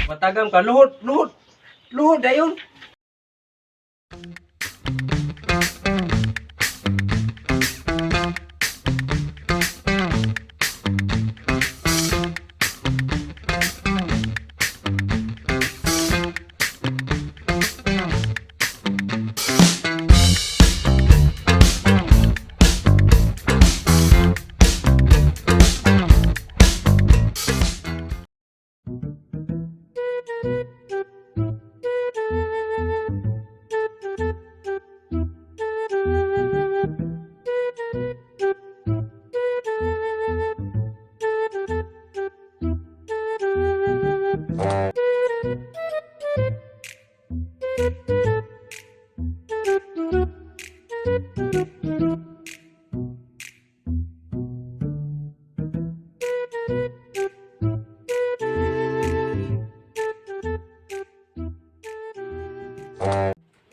Matagam ka, luhod, luhod. Luhod dayon.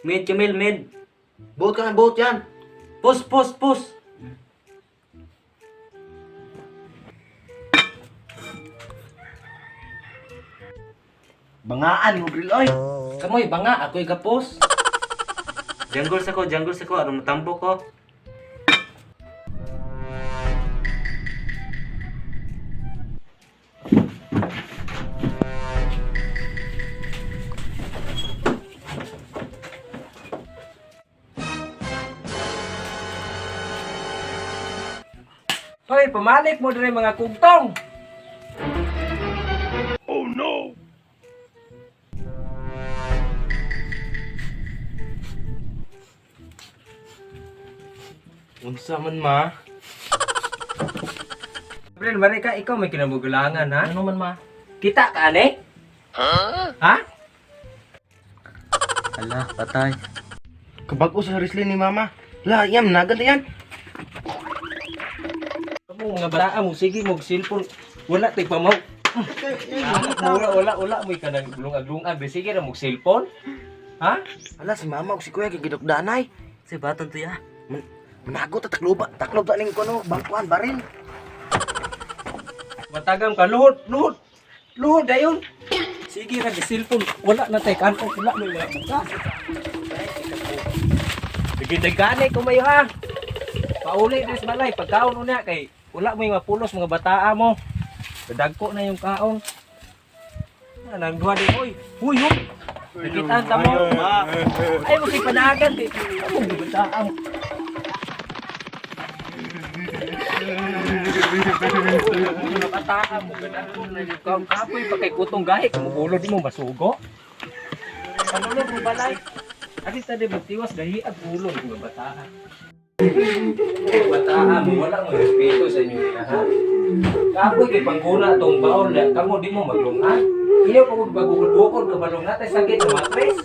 Mid, Camille, mid. Buot ka ng buot yan. Pus, pus, pus. Bangaan mo, Bril, oy. Kamoy, banga, ako'y gapos. Jungle sa ko, aron matambo ko. Hoy, pamalik mo dire mga kugtong. Unsa man, ma? Gabriel, mari ka, ikaw may kinabugulangan, ha? Ano man, ma? Kita ka, ane? Ha? Ala, patay. Kabag-o sa wrestling ni mama. La, yam, nagal yan. Kamu mga bataa mo, sige mo, cellphone. Wala tay pamaw. Wala, wala, wala. May kanang lungag-lungag. Sige na mo, cellphone. Ha? Ala, si mama o si kuya kay gidukdanay. Si baton to ya. Managot ta takloba, taklob ta ning kuno, bangkuan baril. Matagam ka, luhod, luhod. Luhod, dayon. Sige na, cellphone. Wala na tay kanto. Wala may mga bukas. Sige, dagane ko mayo ha. Pauli des balay, pagkaon una kay wala mo yung mapulos mga bataa mo. Dagko na yung kaon. Nang duha di oy. Huy, huy. Nakitaan ta mo. Ay mo kay panagan kay amo bataa mo. Mga bataa mo ganako na yung kaon kapoy pa kay kutong gahi kumugulo di mo masugo. Panulog mo balay. Adi ta di magtiwas gahi ag ulo ng mga bataa. Mga bataa mo wala mo respeto sa inyo ha. Kapoy kay pangguna tong baon na kamo di mo maglungan. Iyo pa kog bagugod-bukod ka balungan tay sakit sa matres.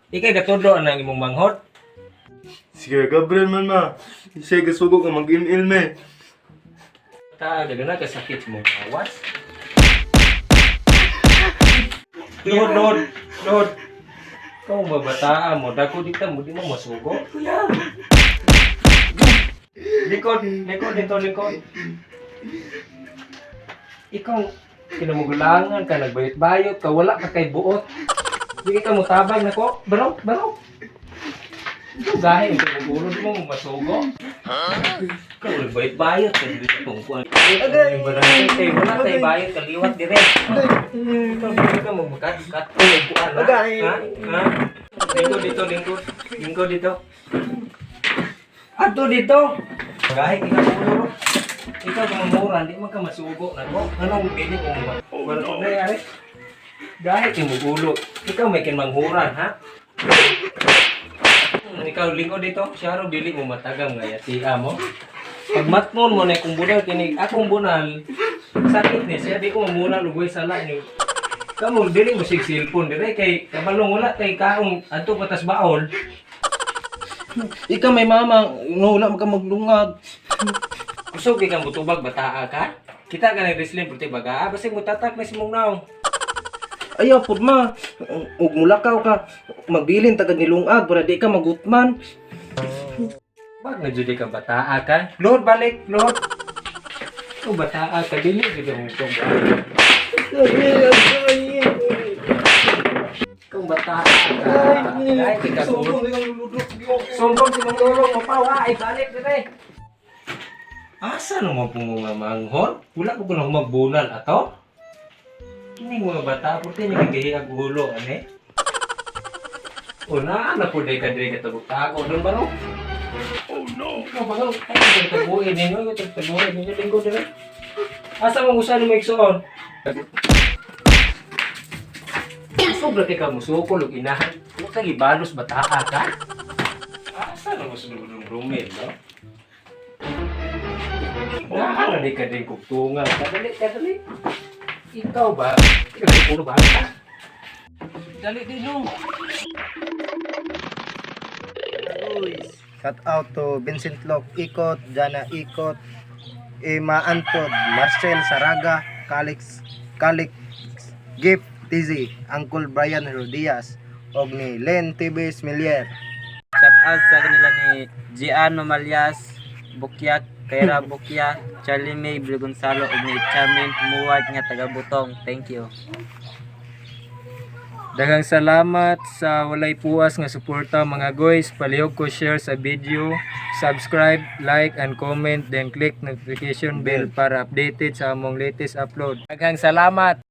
Ikay gatudlo ang imong manghod. Sige, Gabriel man ma. Siya gasugo ka mag-ilme. Ta dagana ka sakit sa mong awas. Lord, Lord, Lord. Ikaw mabataan mo, dako dita mo, di mo masugo. Likod, likod dito, likod. Ikaw, kinamugulangan ka, nagbayot-bayot ka, wala ka kay buot. Di ka mo tabang nako, barok, barok. Ikaw gahi, ikaw magulo, di mo masugo. Ikaw, nagbayot-bayot ka, dito sa tungkuan. Agay! Wala tayo bayot, kaliwat dire. Ikaw, di ka mo makat-kat, kuan, ha? Agay! Ha? Ha? Lingkod dito, lingkod. Lingkod dito. Ato dito. Gahi ka ulo. Ikaw kumamura, hindi man ka masugo na ko. Anong bili ko mo? Oh, no. Ari. Gahi kay mugulo. Ikaw may kinmanghuran, ha? Ikaw lingkod dito, siya ro dili mo matagam nga yatia mo. Pag matmon mo na kung bunal kini akong bunal sakit ni siya di ko mamuna lugoy sala ni. Kamo dili mo sig cellphone dire kay kabalong wala kay kaong adto patas baol. Ikaw may mama, no, wala man ka maglungag. Kusog kay kang butubag bataa ka. Kita ka na wrestling purti baga. Basig mo tatak na si mong naong. Ayaw pud ma, ug mulakaw ka, magbilin tagad nilungag para di ka magutman. Wag na jud ka bataa ka. Lord balik, Lord. O bataa ka dili jud mo tong. kay kagulod. Sumbong si Mang Lolo, mapawa ay balik dire. Asa naman po mga manghon? Wala ko kung magbunal ato. Kini mga bata, purti niya kagahiag ulo, ane? Una, na po day ka dire katagok-tago. Doon ba no? Oh no! Ikaw ba no? Ay, taguin ninyo, taguin ninyo, linggo dire. Asa mong usa ni mo igsuon? Sobra kay ka musukol og inahan. Wa ka gibalos bataa ka. Asa na mo sulod rumil, no? Naa na di ka din kugtungan. Kadali, kadali. Ikaw ba? Ikaw ulo ba ka? Dali din no. Shout out to Vincent Lok Ikot, Jana Ikot, Emma Antod, Marcel Saraga, Calix, Calix Gift TZ, Uncle Brian Rodias, og ni Len TV Smilier. Shout out sa kanila ni Gian Mamalyas, Bukya, Kaira Bukya, Charlie May Blue Gonzalo ug ni Charmaine Muwad nga taga Butong. Thank you. Daghang salamat sa walay puwas nga suporta, mga guys. Palihog ko share sa video, subscribe, like and comment, then click notification bell para updated sa among latest upload. Daghang salamat.